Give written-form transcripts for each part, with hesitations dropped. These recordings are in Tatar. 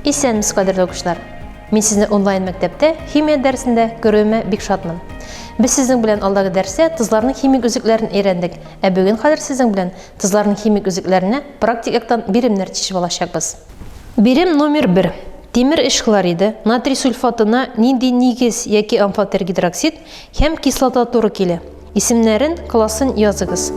Исәнмесез, кадерле укучылар! Мин сезне онлайн мәктәптә химия дәресендә күрүемә бик шатмын. Без сезнең белән алдагы дәрестә тозларның химик үзлекләрен өйрәндек, ә бүген хәзер сезнең белән тозларның химик үзлекләренә практик яктан биремнәр чишеп алачакбыз. Бирем номер 1. Тимер өч хлориды, натрий сульфатына нинди нигез яки амфотер гидроксид һәм кислота туры килә? Исемнәрен, классын языгыз.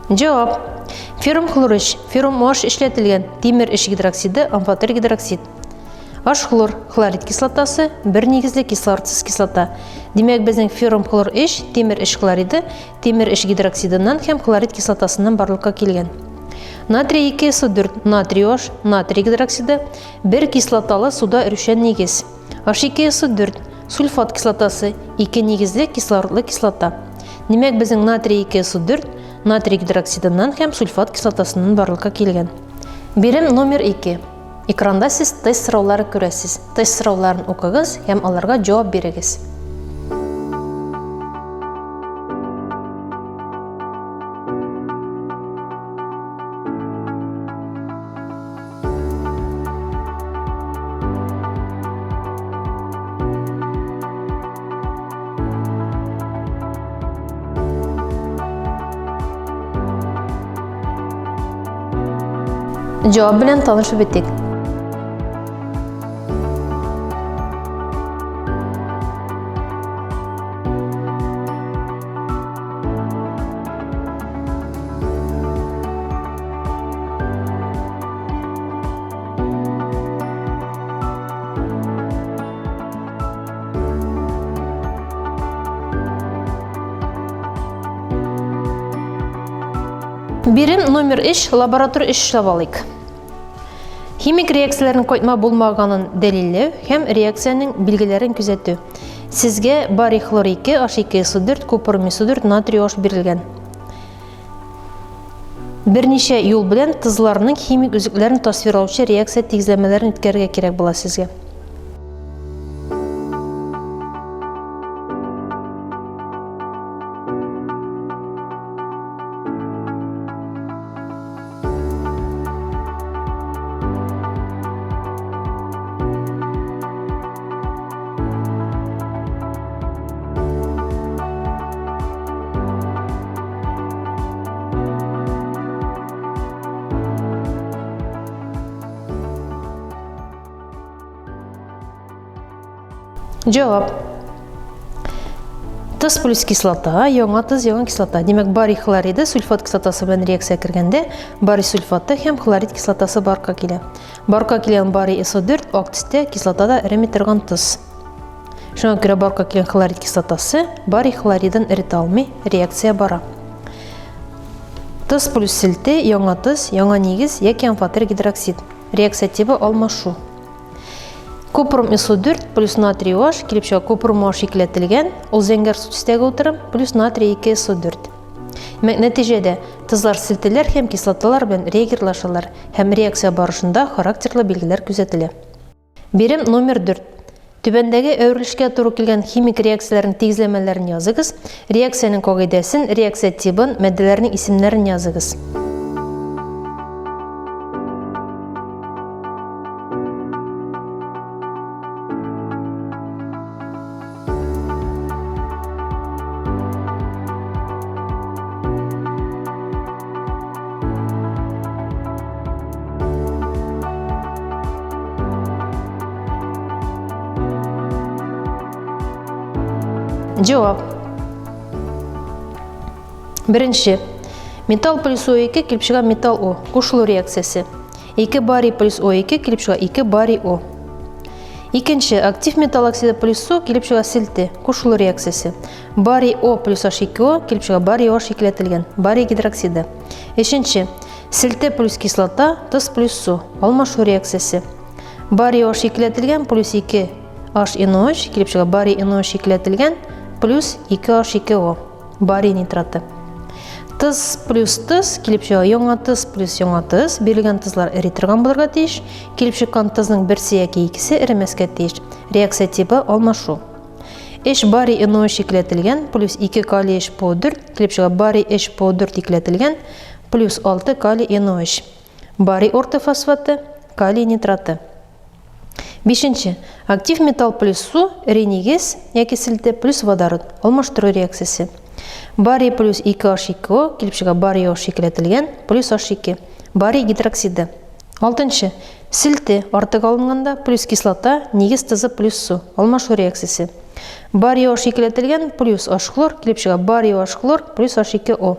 Җавап. Феррум хлор 3, феррум OH эшләтелгән тимер 3 гидроксиды, амфотер гидроксид. H хлор, хлорид кислотасы, бер нигезле кислородсыз кислота. Димәк, безнең феррум хлор 3, тимер 3 хлориды, тимер 3 гидроксидыннан һәм хлорид кислотасыннан барлыкка килгән. Натрий 2 СО4, натрий OH, натрий гидроксиды, бер кислоталы суда эрүчән нигез. H2SO4, сульфат кислотасы, ике нигезле кислородлы кислота. Димәк, безнең натрий 2SO4 натрий гидроксидыннан һәм сульфат кислотасыннан барлыкка килгән. Бирем номер 2. Экранда сез тест сораулары күрәсез. Тест сорауларын укыгыз һәм аларга җавап бирегез. Җавап белән танышып үтик. Бирем номер 3 лаборатор эш эшләп алыйк. Химик реакцияләрнең кайтма булмаганын дәлилләү һәм реакциянең билгеләрен күзәтү. Сезгә барий хлор 2, H2SO4, купрум SO4, натрий OH бирелгән. Берничә юл белән тозларның химик үзлекләрен тасвирлаучы реакция тигезләмәләрен үткәрергә кирәк була сезгә. Җавап. Тоз плюс кислота, яңа тоз, яңа кислота. Димәк, барий хлориды сульфат кислотасы белән реакция кергәндә, барий сульфаты һәм хлорид кислотасы барка килә. Барка килгән барий СО4 ак төстә кислотада эреми торган тоз. Шуңа күрә барка килгән хлорид кислотасы барий хлоридын эретә алмый, реакция бара. Тоз плюс селте, яңа тоз, яңа нигез яки амфотер гидроксид. Реакция тибы алмашу. Купрум СО4 плюс натрий OH килеп чыга купрум OH икеләтелгән, ул зәңгәр су төстәге утырым, плюс натрий 2 СО4. Нәтиҗәдә, тозлар селтеләр һәм кислоталар белән реагирлашалар һәм реакция барышында характерлы билгеләр күзәтелә. Бирем номер 4. Түбәндәге әверелешкә туры килгән химик реакцияләрнең тигезләмәләрен языгыз, реакциянең кагыйдәсен, реакция тибын, матдәләрнең исемнәрен языгыз. Җавап. Беренче. Металл плюс О2 килеп чыга металл О. Кушылу реакциясе. 2 барий плюс О2 килеп чыга 2 барий О. Икенче, актив металл оксиды плюс су килеп чыга селте, кушылу реакциясе. Барий О плюс H2O килеп чыга барий О шикләтелгән, барий гидроксиды. Өченче, селте плюс кислота, тоз плюс су, алмашу реакциясе. Барий О шикләтелгән плюс 2 HNO3 килеп чыга барий NO3 икеләтелгән плюс 2H2O барий нитраты. Тыз плюс тыз килеп чыга яңа тыз плюс яңа тыз. Бирелгән тызлар эри торган булырга тиеш. Килеп чыккан тызның берсе яки икесе эремәскә тиеш. Реакция тибы алмашу. Эш барий NO3 икеләтелгән плюс 2 калий HPO4 килеп чыга барий HPO4 икеләтелгән плюс 6 калий NO3. Барий ортофосфаты, калий нитраты. Бишенче. Актив металл плюс су, эри нигез яки селте плюс водород. Алмаштыру реакциясе. Барий плюс 2H2O килеп чыга барий H икеләтелгән плюс H2. Барий гидроксиды. Алтынчы. Селте артык алынганда плюс кислота, нигез тызы плюс су. Алмашу реакциясе. Барий H икеләтелгән плюс H хлор килеп чыга барий H хлор плюс H2O.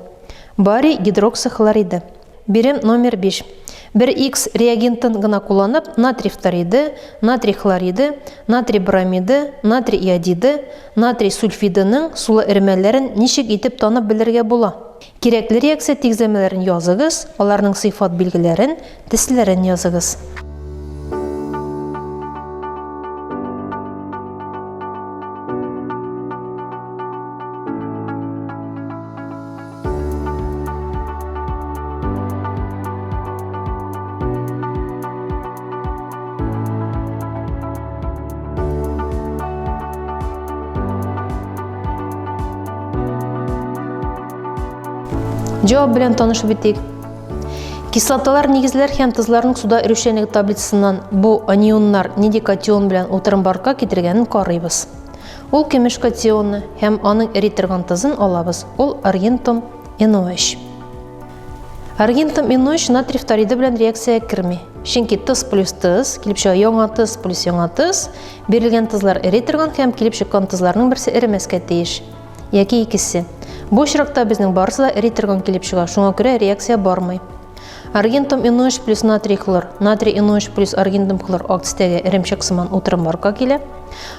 Барий гидроксихлориды. Бирем номер 5. Бер Х реагентын гына кулланып, натрий фториды, натрий хлориды, натрий бромиды, натрий иодиды, натрий сульфидының сулы эремәләрен ничек итеп танып белергә була? Кирәкле реакция тигезләмәләрен языгыз, аларның сыйфат билгеләрен, төсләрен языгыз. Җавап белән танышып үтик. Кислоталар, нигезләр һәм тозларның суда эрүчәнлеге таблицасыннан бу анионнар нинди катион белән утырым барлыкка китергәнен карыйбыз. Ул көмеш катионы һәм аның эри торган тозын алабыз, ул аргентум NOH. Аргентум NOH натрий фториды белән реакциягә керми. Чөнки тоз плюс тоз, килеп чыга яңа тоз плюс яңа тоз, бирелгән тозлар эри торган һәм килеп чыккан тозларның берсе эремәскә тиеш. Яки икесе. Бу очракта безнең барысы да эри торган килеп чыга, шуңа күрә реакция бармый. Аргентум NOH плюс натрий хлор, натрий NOH плюс аргентум хлор ак төстәге эремчек сыман утырым барка килә.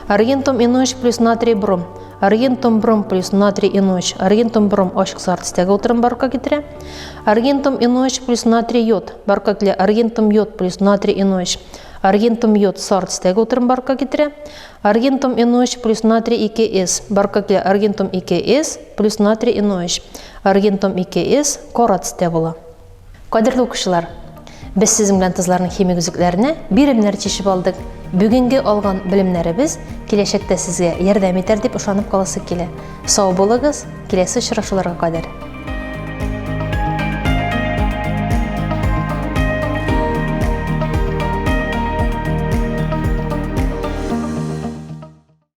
Аргентум NOH плюс натрий бром, аргентум бром плюс натрий NOH, аргентум бром ачык сары төстәге утырым барка китерә. Аргентум NOH плюс натрий йод, барка килә аргентум йод плюс натрий NOH, аргентум йод сары төстәге утырым барка китерә. Аргентум NOH плюс натрий 2С, барка килә аргентум 2С плюс натрий NOH. Аргентум 2С кара төстә була. Кадерле укучылар, без сезнең белән тозларның химик үзлекләренә биремнәр чишеп алдык. Бүгенге алган белемнәребез киләчәктә сезгә ярдәм итәр дип ышанып каласы килә. Сау булыгыз, киләсе очрашуларга кадәр.